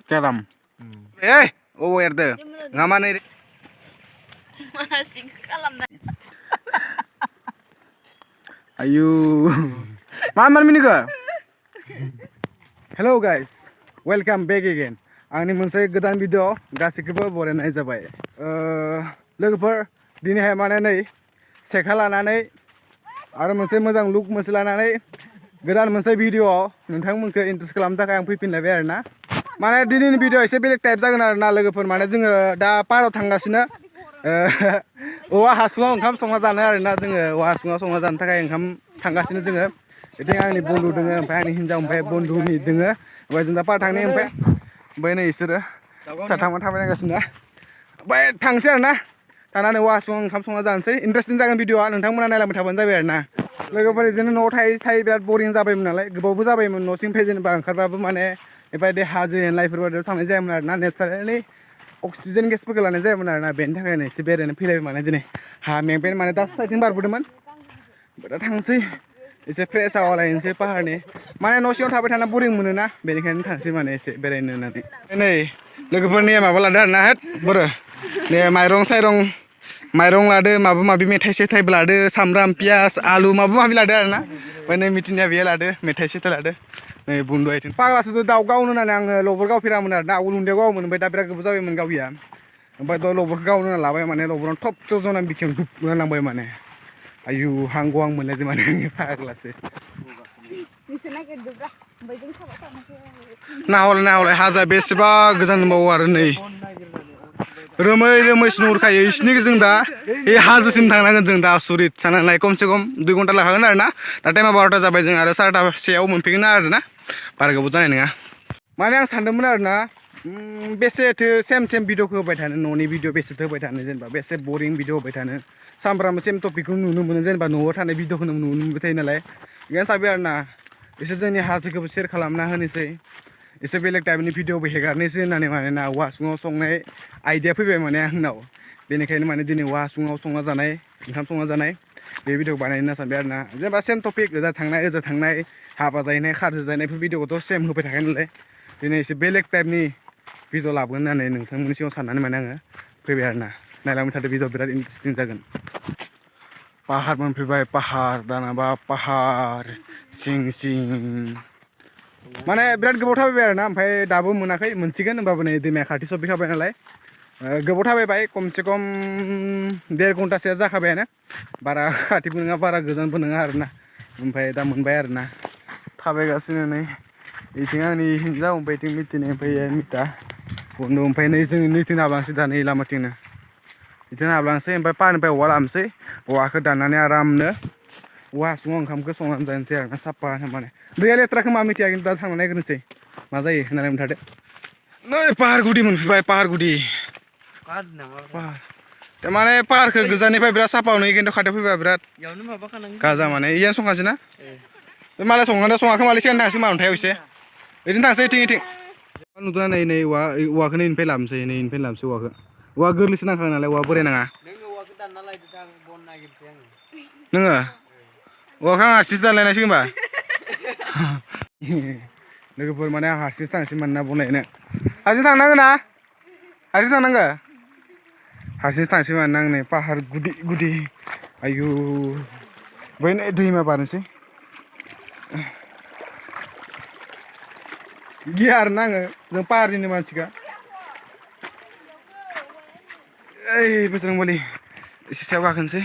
Kalam. Eh, oh erde. Ngaman ini. Masih kalam dah. Ayu. Mana mini ga? Hello guys, welcome back again. Angni moनसे गोदान video गासिखौबो बरायनाय जाबाय। लोगोफोर दिनैहाय माने नै सेखा लानानै आरो मोनसे मोजां लुक मोनसे लानानै गोदान मोनसे भिडिअ नोंथांमोनखौ इन्ट्रेस्ट खालामनो थाखाय आं फैफिनलायबाय आरोना। माने दिनैनि भिडिअ एसे बेलेग टाइप जागोन आरोना लोगोफोर माने जोङो दा पाराव थांगासिनो औवा हासुङाव ओंखाम संना जानो आरोना जोङो औवा हासुङाव संना जानो थाखाय ओंखाम थांगासिनो जोङो। बिथिं आंनि बन्धु दोङो ओमफ्राय आंनि हिन्जाव ओमफ्राय बन्धुनि दोङो ओमफ्राय जों दा पारा थांनि ओमफ्राय नै इसोरो साथामा थाबायगासिनो ओमफ्राय थांसै आरोना थांनानै औवा हासुङाव ओंखाम संना जानोसै इन्टारेस्टिं जागोन भिडिअआ नोंथांमोना नायलांबाय थाबानो जाबाय आरोना। लोगोफोर बिदिनो न'आव थायै बिराद बरिं जाबायमोन नालाय गोबावबो जाबायमोन न'सिंनिफ्राय जेनेबा ओंखारबाबो माने बेबायदि हाजो एनलाइफोर बायदियाव थांनाय जायामोन आरोना नेचारेलि अक्सिजेन गेसफोरखौ लानाय जायामोन आरोना बेनि थाखायनो एसे बेरायनो फैलायबाय माने दिनै हा मेंबाय माने दा साइथिं बारबोदोंमोन दा थांसै एसे फ्रेस हावा लायनोसै पाहारनि माने न' सिङाव थाबाय थाना बरिं मोनोना बेनिखायनो थांसै माने एसे बेरायनो होननानै। नै लोगोफोरनि माबा लादो आरोना हेट बोरो नै माइरं लादो माबा माबि मेथाइ सेथाइबो लादो सामब्राम पियास आलु माबा माबि लादो आरोना ओमफ्राय नै मिथिनिया बेयो लादो मेथाइ सेथाइ लादो नै बुन्दु आइथिं फाग्लासो दाउ गावनो होननानै आङो लबर गावफेरामोन आरोना आवगोल उन्दैयाव गावोमोन ओमफ्राय दा बिराद गोबाव जाबायमोन गाविया ओमफ्राय दा लबरखौ गावनो होनना लाबाय माने लबराव थब ज' ज'नानै बिखायाव दुब होनलांबाय माने आयु हां गहां मोनलायदों माने फाग्लासो नाहरलाय हाजोआ बेसेबा गोजान दंबावो आरो नै रोमै रोमै नुहुरखायो इसिनि जों दा बे हाजोसिम थांनांगोन जों दा आसुरित साननानै खमसे खम 2 घन्टा लाखागोन आरोना दा टाइमा 12ता जाबाय जों आरो 4:30 मोनफैगोन आरोना बारा गोबाव जानाय नङा। माने आं सानदोंमोन आरोना बेसेथो सेम भिडिअखौ होबाय थानो न'नि भिडिअ बेसेथो होबाय थानो जेनेबा बेसे बरिं भिडिअ होबाय थानो सानफ्रामबो सेम टपिकखौ नुनो मोनो जेनेबा न'आव थानाय भिडिअखौनो नुनो मोनबाय थायो नालाय बेखायनो सानबाय आरोना एसे जोंनि हाजोखौबो सेयार खालामना होनोसै एसे बेलेग टाइपनि भिडिअबो हेगारनोसै होननानै माने ना औवा हासुङाव संनाय आइडिया फैबाय माने आंनाव बेनिखायनो माने दिनै औवा हासुङाव संना जानाय ओंखाम संना जानाय बे भिडिअ बानायनो होनना सानबाय आरोना जेनेबा सेम टपिक ओजा थांनाय हाबा जाहैनाय खारजो जाहैनायफोर भिडिअखौथ' सेम होबाय थाखायो नालाय दिनै एसे बेलेग टाइपनि भिडिअ लाबोगोन होननानै नोंथांमोननि सिगाङाव साननानै माने आङो फैबाय आरोना नायलांबाय थादो भिडिअ बिराद इन्टारेस्टिं जागोन। पाहार मोनफैबाय पाहार दानाबा पाहार सिं माने बिराद गोबाव थाबायबाय आरोना ओमफ्राय दाबो मोनाखै मोनसिगोन होमबाबो नै दैमाया खाथि सफैखाबाय नालाय गोबाव थाबायबाय खमसे खम 1.5 घन्टासोआ जाखाबायानो बारा खाथिबो नङा बारा गोजानबो नङा आरोना ओमफ्राय दा मोनबाय आरोना थाबायगासिनो नै इथिं आंनि हिन्जाव ओमफ्राय इथिं मिथिनि ओमफ्राय मिता बन्धु ओमफ्राय नै जों नैथिं हाबलांसै दा नै लामाथिंनो बिथिं हाबलांसै ओमफ्राय पाहारनिफ्राय औवा लाबोसै औवाखौ दाननानै आरामनो औवा हासुङाव ओंखामखौ संनानै जानोसै आरोना साफा माने दैया लेथ्राखौ मा मिथिया खिन्थु दा थांना नायग्रोनोसै मा जायो होननानै थादो नै पाहार गुदि मोनफैबाय पाहार गुदि माने पाहारखौ गोजाननिफ्राय बिराद साफा नुयो खिन्थु खाथियाव फैबा बिराद गाजा माने इयानो संखासै ना बे मालाय सङाखै मालाय सिगां थांसै माउन्टायाव एसे बिदिनो थांसै इथिं नुदोंना नै औवाखौ नैनिफ्राय लाबोनोसै औवाखौ औवा गोरलैसो नांखागोन नालाय औवा बोराय नाङा नोङो औवाखौ आं हारसिंसो दानलायनांसिगोन होनबा लोगोफोर माने आं हारसिंसो थांसै मानोना बनायनो हारसिं थांनांगो ना हारसिंसो थांसै मानोना आं नै पाहार गुदि आयु बै दैमा बारनोसै गिया आरोना आङो जों पाहारनिनो मानसिखा ओइ बोसोरांबालि एसे सायाव गाखोनोसै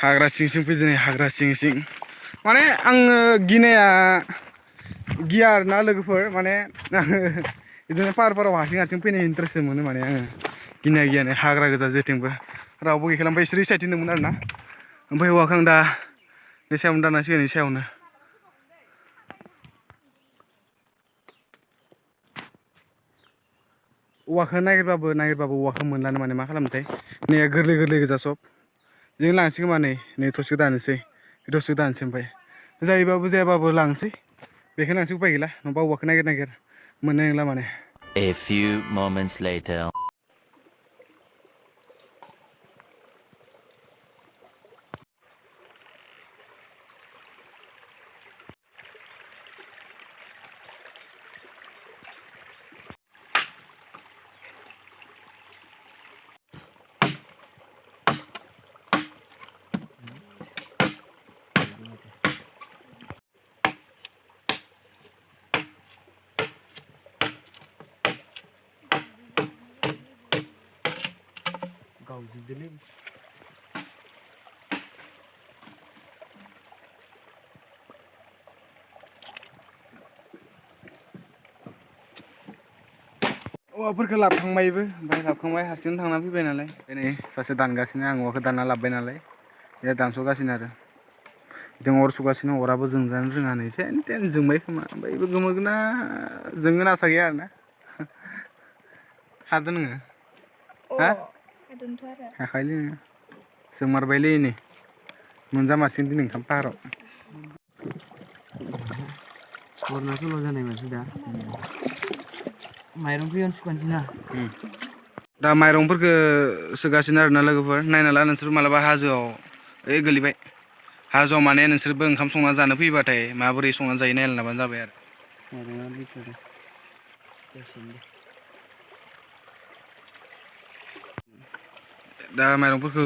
हाग्रा सिं फैदों हाग्रा सिं माने आङो गिया आरोना लोगोफोर माने आङो बिदिनो पाहारफोराव हारसिं फैनो इन्टारेस्ट मोनो माने आङो गिनाय हाग्रा गोजा जेथिंबो रावबो गैखाला ओमफ्राय इसोर साइड होनदोंमोन आरोना ओमफ्राय औवाखौ आं दा बे सायावनो दाननांसिगोन बे सायावनो औवाखौ नागिरबाबो औवाखौ मोनलानो माने मा खालामनोथाय नै गोरलै गोजा सब जों लांसै खोमा नै थसेखौ दानोसै ओमफ्राय जायाबाबो लांसै बेखौनो लांसै उपाय गैला नङाबा औवाखौ नागिर मोननाय नंला माने। A few moments later. गावजोबदोलै औवाफोरखौ लाबोखांबायबो ओमफ्राय लाबोखांबाय हारसिं थांना फैबाय नालाय दिनै सासे दानगासिनो आं औवाखौ दानना लाबोबाय नालाय बे दानस'गासिनो आरो बिथिं अर सुगासिनो अराबो जोंजानो रोङा नै जेन तेन जोंबाय खोमा ओमफ्राय बेबो गोमोरगोना जोंगोन आसा गैया आरोना हादों नोङो हा हादोंथ' आरो हाखायोलै नोङो जोंमारबायलै नै मोनजामारसिगोन दिनै ओंखाम पाहाराव हरना सल' जानाय मानसि दा माइरं फैयानो सुखानोसै ना दा माइरंफोरखौ सोगासिनो आरोना लोगोफोर नायना ला नोंसोर मालाबा हाजोआव ओइ गोलैबाय हाजोआव माने नोंसोरबो ओंखाम संना जानो फैबाथाय माबोरै संना जायो नायना लाबानो जाबाय आरो माइरङा लिटार दसेनो दा माइरंफोरखौ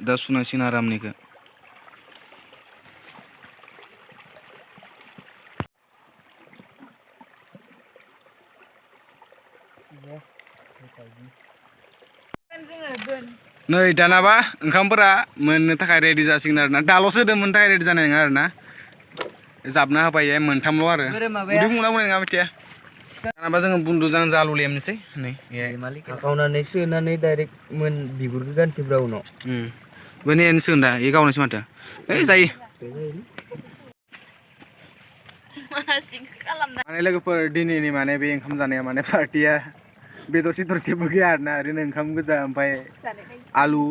दा सुनांसिगोन आरामनिखौ नै दानाबा ओंखामफोरा मोननो थाखाय रेडि जासिगोन आरोना दाल'सो होदो मोननो थाखाय रेडि जानाय नङा आरोना जाबना होबाय मोनथामल' आरो उदै बुंना बुंनाय नङा मिथिया दानाबा जोङो बुन्दुजों जालु लेमनोसै नै हाखावनानै सोनानै डाइरेक्ट मोन बिगुरखौ गानसैब्रा उनाव बेनि एनसोन दा ए गावनोसै माथो ओइ जायो माने लोगोफोर दिनैनि माने बे ओंखाम जानाया माने पार्टिया बेदर सेदर जेबो गैया आरोना ओरैनो ओंखाम गोजा ओमफ्राय आलु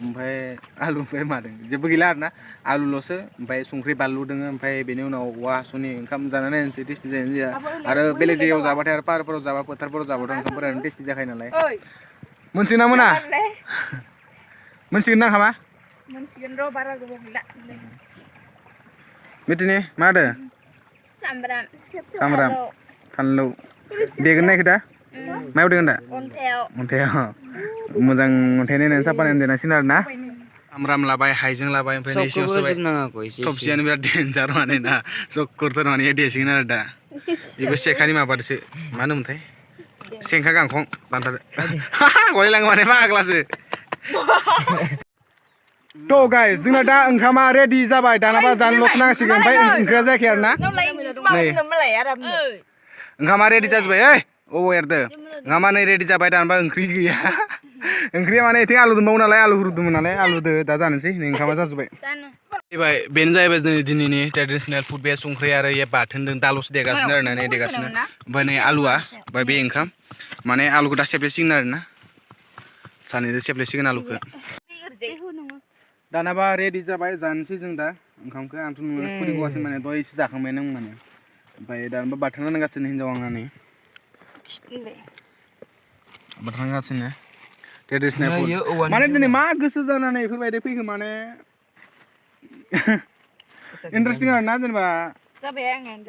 ओमफ्राय मादों जेबो गैला आरोना आलुल'सो ओमफ्राय संख्रि बानलु दोङो ओमफ्राय बेनि उनाव औवा हासुनि ओंखाम जानानै नायनोसै टेस्टि जायोना जाया आरो बेलेग जायगायाव जाबाथाय आरो पाहारफोराव जाबा फोथारफोराव जाबाथ' ओंखामफोरा ओरैनो टेस्टि जाखायो नालाय मोनसिगोन ना मोना मोनसिगोन ना ओंखामा मोनसिगोन र' बारा गोबाव गैला मिथिनि मा होदो सामब्राम फानलौ देगोन नायखो दा मायाव देगोन दा अन्थायाव मोजां अन्थाइ नायनानै साफा नायनानै देनांसिगोन आरो ना सामब्राम लाबाय हाइजें लाबाय ओमफ्राय नै सिगाव सोबाय थबसियानो बिराद डेन्जार माने ना जक्कर माने देसिगोन आरो दा बेबो सेखानि माबादोसो मा होनोमोनथाय सेंखा गांखं बान्थादो गलायलाङो माने फाग्लासो थ' गाइस जोंना दा ओंखामा रेडि जाबाय दानाबा जानोल'सो नांसिगोन ओमफ्राय ओंख्रिया जायाखै आरो ना नै ओंखामा रेडि जाजोब्बाय ओइ अबाव एरदो ओंखामा नै रेडि जाबाय दानबा ओंख्रि गैया ओंख्रिया माने इथिं आलु दंबावो नालाय आलु रुदोंमोन नालाय आलुदो दा जानोसै नै ओंखामा जाजोब्बाय बेनो जाहैबाय दिनैनि ट्रेडिसनेल फुड बे संख्रि आरो ये बाथोनदों दाल'सो देगासिनो आरो ना नै देगासिनो ओमफ्राय नै आलुआ ओमफ्राय बे ओंखाम माने आलुखौ दा सेफ्लेसिगोन आरो ना सानैजों सेफ्लेसिगोन आलुखौ दानाबा रेडि जाबाय जानोसै जों दा ओंखामखौ आंथ' नुनो खुदैगवासै माने दहायसो जाखांबाय नों माने ओमफ्राय दानबा बाथोन रानगासिनो हिन्जाव आंनानै बाथोन रानगासिनो ट्रेडिसनेल फुड माने दिनै मा गोसो जानानै बेफोरबायदि फैखो माने इन्टारेस्टिं आरो ना जेनेबा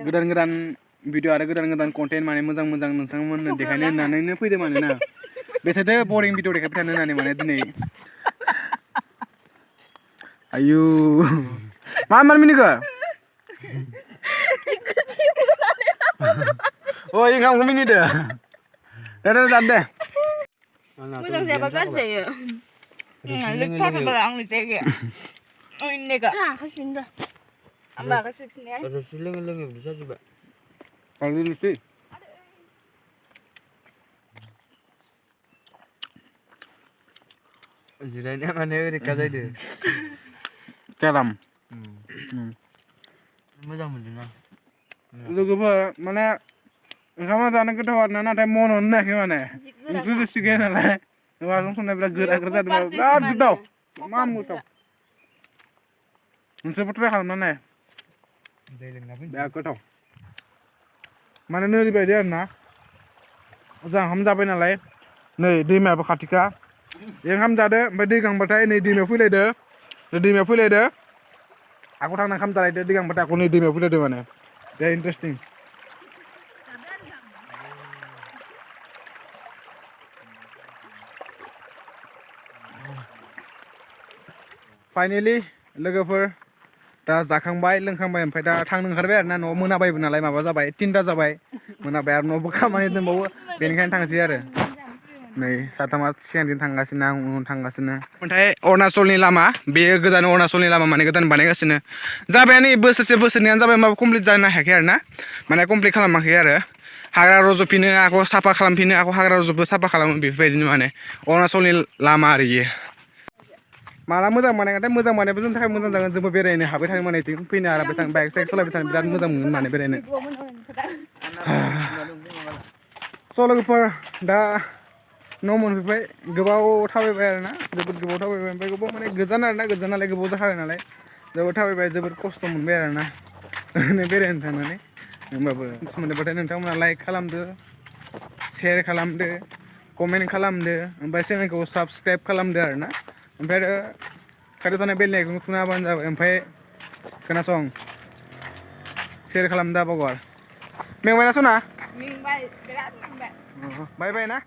गोदान गोदान भिडिअ आरो गोदान गोदान कन्टेन्ट माने मोजां मोजां नोंथांमोननो देखायनो होननानैनो फैदों माने ना बेसेथो बरिं भिडिअ देखायबाय थानो होननानै माने दिनै आयु मा मिनिखो अ ओंखामखौ मिनिदो दे जाद दे मोजां जायाबा गाज्रि जायो लेथ्राथार आंनि जायगाया ओइनेगा हासिन दा आंबा गासिबखिनिया रोसि लोङो बिदि जाजोब्बाय पार्लिनोसै जिरायनाया माने ओरैखा जादो केराम मोजां मोनदों आं लोगोफोर माने ओंखामा जानो गोथाव आरोना नाथाय मन'नो नायाखै माने ओंख्रि रोसि गैया नालाय औवाजों संनाय बिराद गोरा जादों बिराद गोथाव मा गोथाव नोंसोरबो ट्राइ खालामना नाय बिराद गोथाव माने ओरैबायदि आरो ना जोंहा ओंखाम जाबाय नालाय नै दैमायाबो खाथिखा ओंखाम जादो ओमफ्राय दै गांबाथाय नै दैमायाव फैलायदो आखौ थांना ओंखाम जालायदो दै गांबाथाय आखौ नै दैमायाव फैलायदो माने बिराद इन्टारेस्टिं फाइनेलि लोगोफोर दा जाखांबाय लोंखांबाय ओमफ्राय दा थांनो ओंखारबाय आरो ना न'आव मोनाबायबो नालाय माबा जाबाय 3टा जाबाय मोनाबाय आरो न'आवबो खामानि दंबावो बेनिखायनो थांसै आरो नै साथामा सिगांथिं थांगासिनो आं उनाव थांगासिनो ओमफ्राय अरुणाचलनि लामा बेयो गोदान अरुणाचलनि लामा माने गोदान बानायगासिनो जाबायानो बोसोरसे बोसोरनैयानो जाबाय माबा कमप्लिट जानो हायाखै आरो ना माने कमप्लिट खालामाखै आरो हाग्रा रज'फिनो आखौ साफा खालामफिनो आखौ हाग्रा रज'बो साफा खालामो बेफोरबायदिनो माने अरुणाचलनि लामा आरो इयो माला मोजां बानायगोनथाय मोजां बानायबा जोंनि थाखाय मोजां जागोन जोंबो बेरायनो हाबाय थानो माने इथिं फैनो हाबाय थानो बाइक साइक सालायबाय थानो बिराद मोजां मोनगोन माने बेरायनो स' लोगोफोर दा न' मोनफैबाय गोबाव थाबायबाय आरो ना जोबोद गोबाव थाबायबाय ओमफ्राय गोबाव माने गोजान आरो ना गोजानालाय गोबाव जाखागोन नालाय जोबोद थाबायबाय जोबोद खस्थ' मोनबाय आरो ना बेरायनो थांनानै होमबाबो मोनोबाथाय नोंथांमोना लाइक खालामदो शेयार खालामदो कमेन्ट खालामदो ओमफ्राय चेनेलखौ साबसक्राइब खालामदो आरो ना ओमफ्राय आरो खाथियाव थानाय बेल आइकनखौ थुना होबानो जाबाय ओमफ्राय खोनासं शेयार खालामनो दाबावगार मेंबायना सना मेंबाय बिराद मेंबाय बाय बाय ना